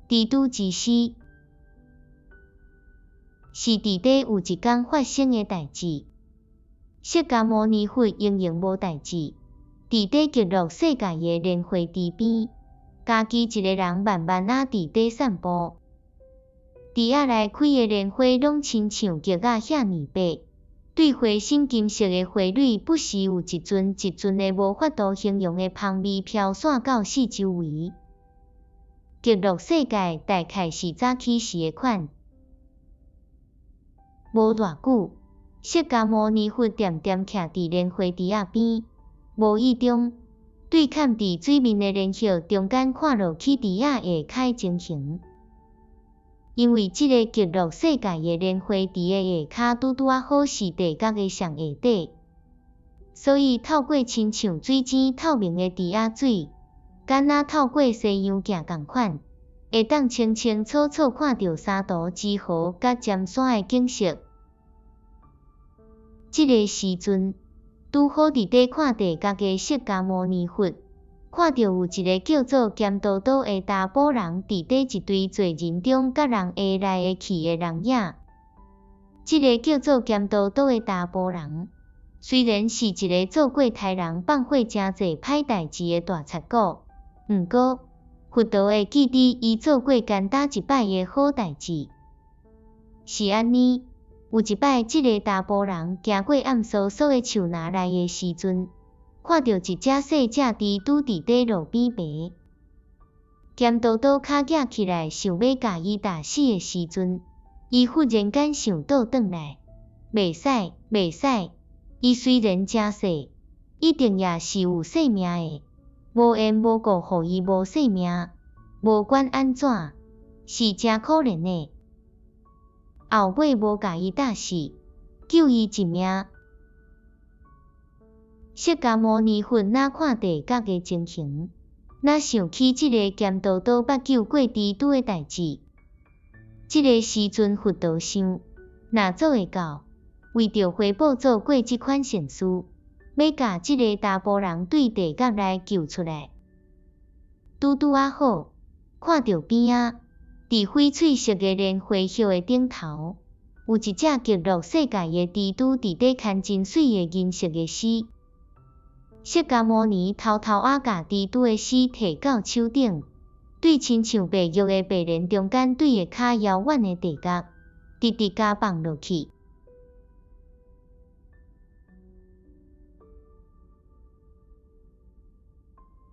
蜘蛛之死，是佇底有一工發生的代誌。釋迦牟尼佛閒閒無代誌，佇底極樂世界的蓮花池邊，家己一个人慢慢仔佇底散步。池仔內開的蓮花攏親像玉仔遐爾白，對花心金色的花蕊不時有一陣一陣的無法度形容的芳味飄散到四周圍。極樂世界大概是早起時的款。無偌久，釋迦牟尼佛恬恬徛佇蓮花池仔邊，無意中對崁佇水面的蓮葉中間看落去池仔下跤的情形。因為這个極樂世界的蓮花池的下跤拄拄仔好是地獄的上下底，所以透過親像水晶透明的池仔水，敢若透過西洋鏡仝款，會當清清楚楚看著三途之河佮尖山的景色。這个時陣，拄好佇底看地獄的釋迦牟尼佛，看著有一个叫做犍多多的查埔人佇底一堆濟人中共人挨來挨去的人影。這个叫做犍多多的查埔人，雖然是一个做過刣人放火誠濟歹代誌的大賊古，毋過佛陀會記得伊做過簡單一擺的好代誌。是按呢，有一擺，這个查埔人行過暗梢梢的樹林內的時陣，看著一隻細隻蜘蛛佇底路邊爬，犍多多跤舉起來想欲共伊打死的時陣，伊忽然間想倒轉來，袂使，袂使，伊雖然誠細，一定也是有性命的，無緣無故予伊無性命，無管按怎，是誠可憐的。後尾無共伊打死，救伊一命。釋迦牟尼佛若看地獄的情形，若想起這个犍多多捌救過蜘蛛的代誌，這个時陣佛陀想，若做會到，為著回報做過這款善事，欲共這个查埔人對地獄內救出來。拄拄仔好，看著邊仔，佇翡翠色的蓮花葉的頂頭，有一隻極樂世界的蜘蛛佇底牽真媠的銀色的絲。釋迦牟尼偷偷仔共蜘蛛的絲提到手頂，對親像白玉的白蓮中間對下跤遙遠的地獄，直直共放落去。